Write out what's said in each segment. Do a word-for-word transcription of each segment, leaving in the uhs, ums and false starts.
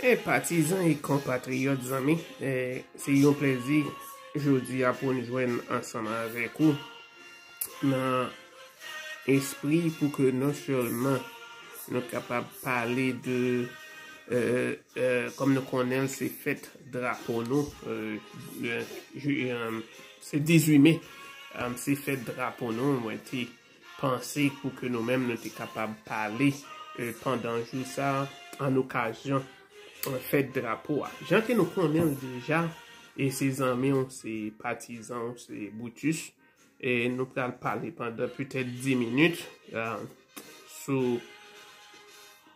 E patizan e konpatriyòt zanmi, e, se yon plezi jodi a pou n jwenn ansanm avèk ou nan espri pou ke non sèlman nou kapab pale de, e, e, kòm nou konnen l se fèt drapo nou, e, e, ju- e, se dizuit me, e, se fèt drapo nou, mwen te panse pou ke nou menm nou te kapab pale, e, pandan jou sa a, an okazyon, e, fèt drapo a. Jan ke nou konnen l deja, e se zanmi w, se patizan w, se Brutus, e nou pral pale pandan petèt dis minit, e, sou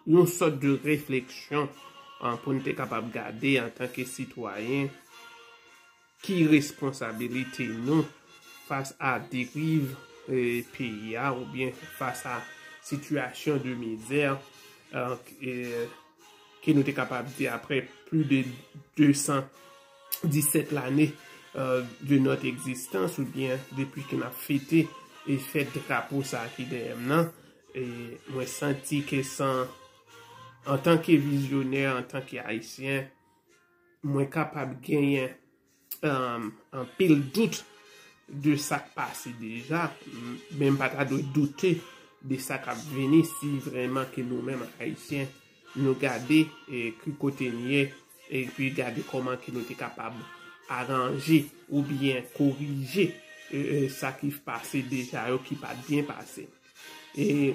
yon sòt de refleksyon, e, pou n te kapab gade antanke sitwayen, ki responsabilite nou fas a deriv, e, peyi a oubyen fas a sitiyasyon de mizè, e, e, ke nou te kapab di apre plis de de san disèt lane, e, de nòt egzistans oubyen depi ke n ap fete e fèt drapo sa a ki dèyè m nan. E mwen santi ke san, antanke vizyonè, antanke ayisyen, mwen kapab genyen, um, anpil dout de sa k pase deja, m- men m pa ta dwe doute de sa k ap vini si vrèman ke nou menm ayisyen nou gade, e, ki kote n ye, epi gade kòman ke nou te kapab aranje oubyen korije, e, e, sa ki pase deja yo ki pa t byen pase. E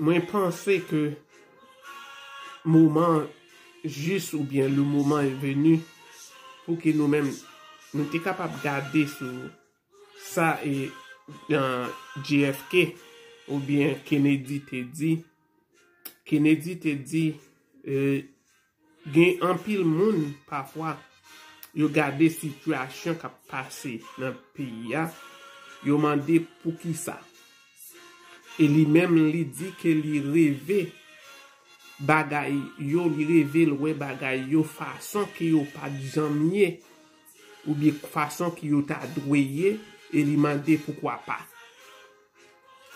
mwen panse ke moman jis oubyen le moment est venu pou ke nou menm nou te kapab gade sou sa e, e, J F K oubyen Kennedy te di. Kennedy te di, e, gen anpil moun pafwa yo gade sitiyasyon k ap pase nan peyi a, yo mande poukisa. E li menm li di ke li reve bagay yo, li reve l wè bagay yo fason ke yo pa t janm ye, oubyen fason ke yo ta dwe ye, e li mande poukwa pa.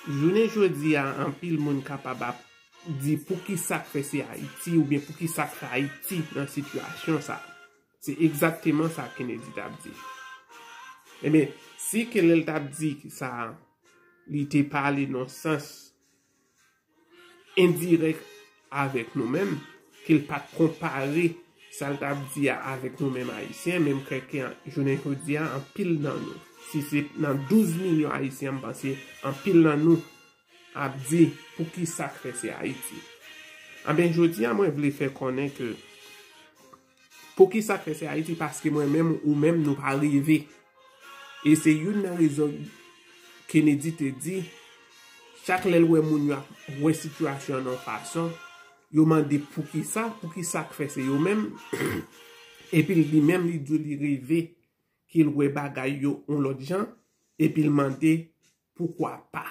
Jounen jodi a, anpil moun kapab ap di poukisa k fè se Ayiti, oubyen poukisa k fè Ayiti nan sitiyasyon sa. Se egzakteman sa Kennedy t ap di. Ebyen, si ke lè l t ap di sa, li te pale nan sans endirèk avèk nou menm, ke l pa t konpare sa l t ap di a avèk nou menm Ayisyen, men m kwè ke jounen jodi a, anpil nan nou, si se nan douz milyon Ayisyen, m panse anpil nan nou ap di, poukisa k fè se Ayiti? Anben, jodi a, mwen vle fè konnen ke poukisa k fè se Ayiti, paske mwen menm ou menm nou pa reve. E se youn nan rezon Kennedy te di, chak lè l wè moun yo ap wè sitiyasyon an yon fason, yo mande poukisa, poukisa k fè se yo menm, epi li menm li di li reve, ke l wè bagay yo yon lòt jan, epi l mande poukwa pa.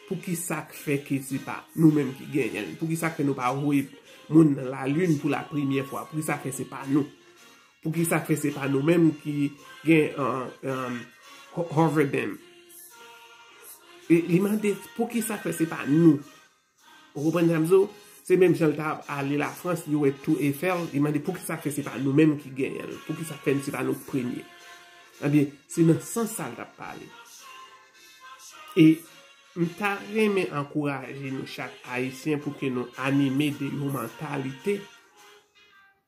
Poukisa k fè ke se pa nou menm ki genyen l? Poukisa k fè nou pa voye moun nan lalin pou la premyè fwa? Poukisa k fè se pa nou? Poukisa k fè se pa nou menm ki gen, um, um, Ho- Hoover Dam? E li mande poukisa k fè se pa nou? Ou konprann sa m di w? Se menm jan l ta ale Lafrans, li wè Tou Efèl, li mande poukisa k fè se pa nou menm ki genyen l? Poukisa k fè se pa nou k premye? Ebyen, se nan sans sa l t ap pale. E m ta renmen ankouraje nou chak Ayisyen pou ke nou anime de yon mantalite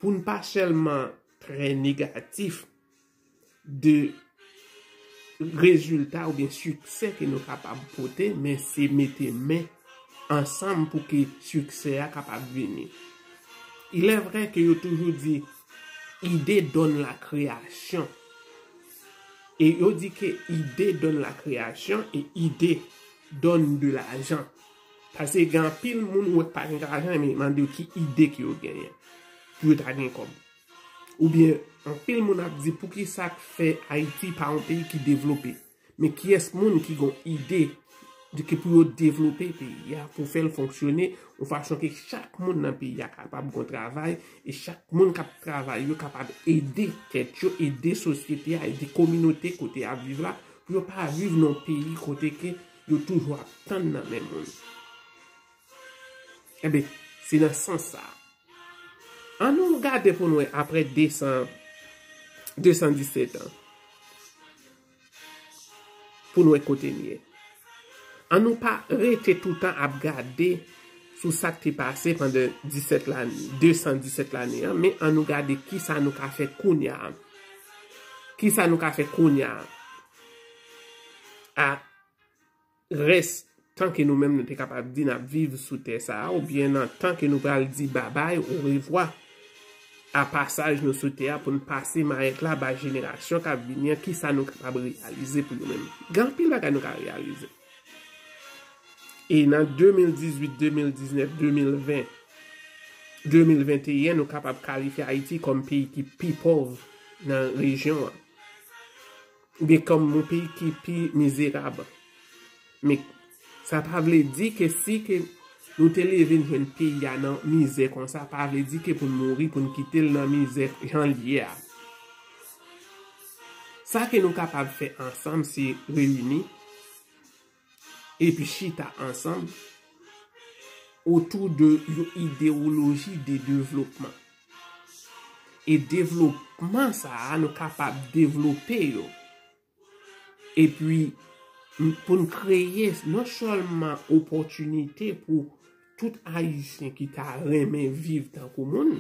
pou n pa sèlman trè negatif de rezilta oubyen siksè ke nou kapab pote, men se mete men ansanm pou ke siksè a kapab vini. Il est vrai que yo toujou di, idée donne la création. E yo di ke idée donne la création et idée donne de l'argent. Paske gen anpil moun ou wè k pa gen lajan, men mande yo ki ide ke yo genyen pou yo ta gen kòb. Oubyen, anpil moun ap di, poukisa k fè Ayiti pa yon peyi ki devlope? Men kiyès moun ki gon ide de ke pou yo devlope peyi a, pou fè l fonksyone yon fason ke chak moun nan peyi a kapab gon travay, e chak moun k ap travay yo kapab ede tèt yo, ede sosyete a, ede kominote kote y ap viv la, pou yo pa viv nan yon peyi kote ke yo toujou ap tann nan men moun. Enben, se nan sans sa a. An nou gade pou n wè apre de san, de san disèt an. Pou n wè kote n ye. An nou pa rete toutan ap gade sou sa k te pase pandan disèt lane, de san disèt lane an, men an nou gade kisa nou ka fè kounye a. Kisa nou ka fè kounye a? A rès tan ke nou menm nou te kapab di n ap viv sou tè sa a, oubyen nan tan ke nou pral di babay, orevwa, a pasaj nou sou tè a pou n pase mayèt la ba jenerasyon k ap vini an, kisa nou kapab reyalize pou yo menm. Gen anpil bagay nou ka reyalize. E nan de mil dizuit, de mil diznèf, de mil ven, de mil venteyen, nou kapab kalifye Ayiti kòm peyi ki pi pòv nan rejyon an. Oubyen kòm yon peyi ki pi mizerab. Men sa pa vle di ke si ke nou te leve n jwenn peyi a nan mizè konsa, pa vle di ke pou n mouri, pou n kite l nan mizè jan l ye a. Sa ke nou kapab fè ansanm, se reyini epi chita ansanm otou de yon idewoloji de devlopman. E devlopman sa a, nou kapab devlope yo. Epi, m- pou n kreye non sèlman opòtinite pou tout Ayisyen ki ta renmen viv tankou moun,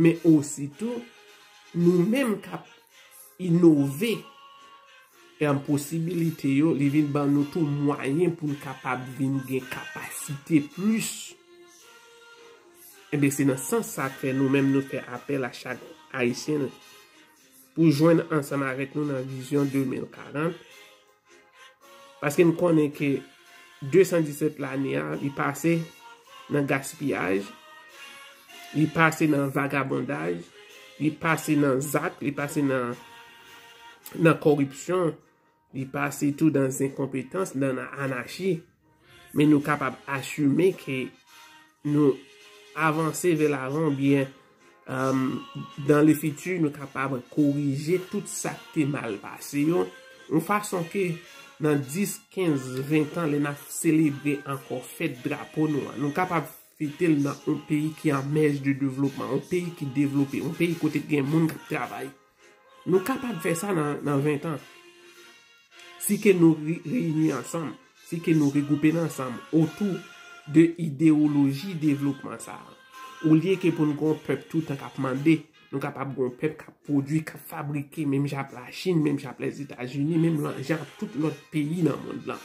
men ositou, nou menm k ap inove e an posibilite yo, li vin ban nou tou mwayen pou n kapab vin gen kapasite plis. Ebyen, se nan sans sa k fè nou menm nou fè apèl a chak Ayisyen pou jwenn ansanm avèk nou nan vizyon de mil karant. Paske n konnen ke de san disèt lane a, li pase nan gaspiyaj, li pase nan vagabondaj, li pase nan zak, li pase nan, nan kòripsyon, li pase tou nan enkonpetans, nan, nan anachi. Men nou kapab asime ke nou avanse vè lavan oubyen, um, dans le futur, nou kapab korije tout sa k te mal pase yo. Yon fason ke nan dis, kenz, ven tan, lè n ap selebre ankò fèt drapo nou an, nou kapab fete l nan yon peyi ki an mèj de devlopman, yon peyi ki devlope, yon peyi kote gen moun k ap travay. Nou kapab fè sa nan, nan ven tan. Si ke nou re- reyini ansanm, si ke nou regwoupe n ansanm otou de idewoloji devlopman sa a. Olye ke pou n gon pèp toutan k ap mande, nou kapab gon pèp k ap pwodui, k ap fabrike, menm jan ak Lachin, menm jan ak Lèzetazini, menm jan ak tout lòt peyi nan mond lan.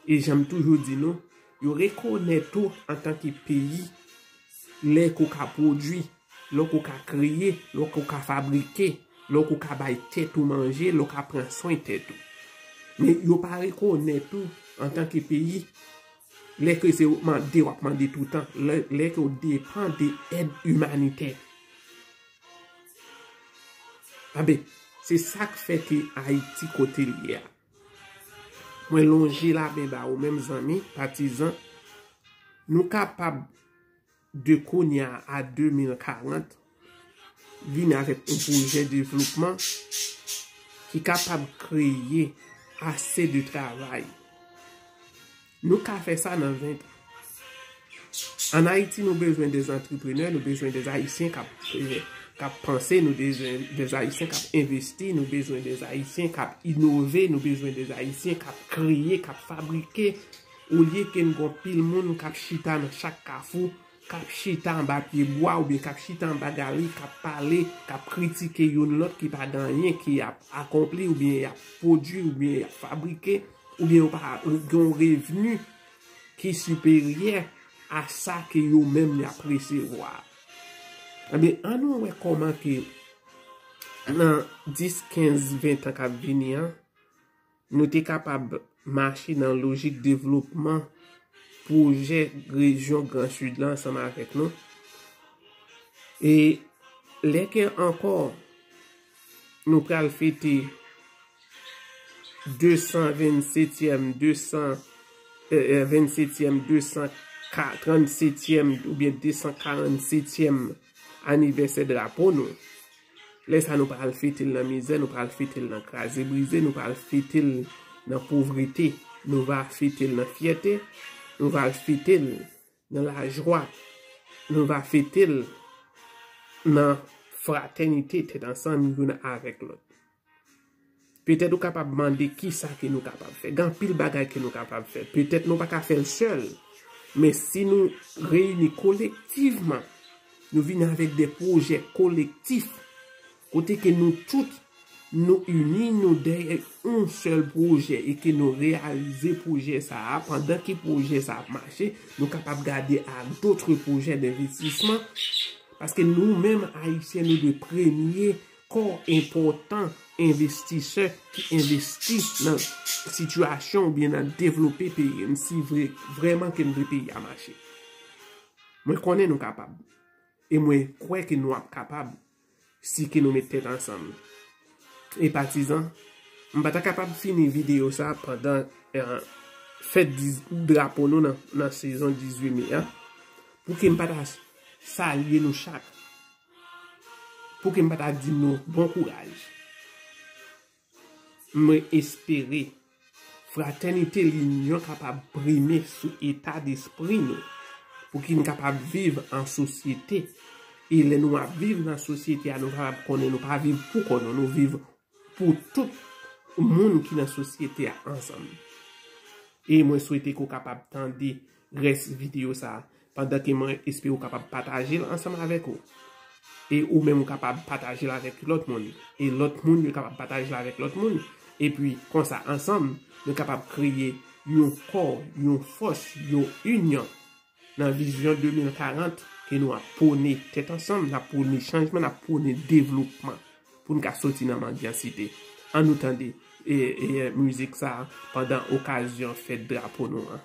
E jan m toujou di nou, yo rekonèt ou antanke peyi lè ke w ka pwodui, lè ke w ka kreye, lè ke w ka fabrike, lè ke w ka bay tèt ou manje, lè w ka pran swen tèt ou. Men yo pa rekonèt ou antanke peyi lè ke se mande w ap mande toutan, lè, lè ke w depann de èd imanitè. Anben, se sa k fè ke Ayiti kote l ye a. Mwen lonje lamen ba ou menm zanmi, patizan. Nou kapab de kounye a a de mil karant vini avèk yon pwojè devlopman ki kapab kreye ase de travay. Nou ka fè sa nan ven tan. An Ayiti, nou bezwen de antreprenè, nou bezwen de Ayisyen k ap, eh, k ap panse, nou bezwen de Ayisyen k ap envesti, nou bezwen de Ayisyen k ap inove, nou bezwen de Ayisyen k ap kreye, k ap fabrike. Olye ke n gon pil moun k ap chita nan chak kafou, k ap chita anba pye bwa oubyen k ap chita anba galri, k ap pale, k ap kritike youn lòt ki pa gen anyen ke y ap akonpli oubyen y ap pwodui oubyen y ap fabrike, oubyen yo pa gen yon revni ki siperyè a sa ke yo menm y ap resevwa. Ebyen, ann nou wè kòman ke nan dis, kenz, ven tan k ap vini an, nou te kapab mache nan lojik devlopman pwojè rejyon Gran Sid la ansanm avèk nou. E lè ke ankò nou pral fete de san vennsetyèm, de san, eh, eh, vennsetyèm, de san trannsetyèm oubyen de san karannsetyèm anivèsè drapo nou. Lè sa nou pral fete l nan mizè, nou pral fete l nan kraze brize, nou pral fete l nan povrete, nou va fete l nan fyète, nou va fete l nan lajwa, nou va fete l nan fratènite, tèt ansanm youn avèk lòt. Petèt ou kapab mande kisa ke nou kapab fè. Gen anpil bagay ke nou kapab fè. Petèt nou pa ka fè l sèl. Men si nou reyini kolektivman, nou vini avèk de pwojè kolektif, kote ke nou tout, nou ini nou dèyè yon sèl pwojè e ke nou reyalize pwojè sa a, pandan ke pwojè sa a ap mache, nou kapab gade a dòt pwojè denvestisman, paske nou menm Ayisyen, nou dwe premye kò enpòtan envestisè ki envesti nan sitiyasyon oubyen nan devlope peyi n, si vre, vrèman ke n vle peyi a mache. Mwen konnen nou kapab. E mwen kwè ke nou ap kapab si ke nou met tèt ansanm. E patizan, m pa ta kapab fini videyo sa pandan eh, fèt dis- drapo nou nan, nan sezon dizuit me a. Pou ke m pa ta salye nou chak. Pou ke m pa ta di nou bon kouraj. Mwen espere fratènite, linyon kapab prime sou eta despri nou, pou ki n kapab viv an sosyete. E lè nou ap viv nan sosyete a, nou kapab konnen nou pa viv pou kò nou, nou viv pou tout moun ki nan sosyete a ansanm. E mwen swete ke w kapab tande rès videyo sa a, pandan ke mwen espere w kapab pataje l ansanm avèk ou. E ou menm ou kapab pataje l avèk lòt moun. E lòt moun yo kapab pataje l avèk lòt moun. Epi konsa ansanm, nou kapab kreye yon kò, yon fòs, yon inyon nan vizyon de mil karant ke nou ap pwone tèt ansanm, n ap pwone chanjman, n ap pwone devlopman pou n ka soti nan mandyansite. An nou tande e, e, mizik sa a pandan okazyon fèt drapo nou an.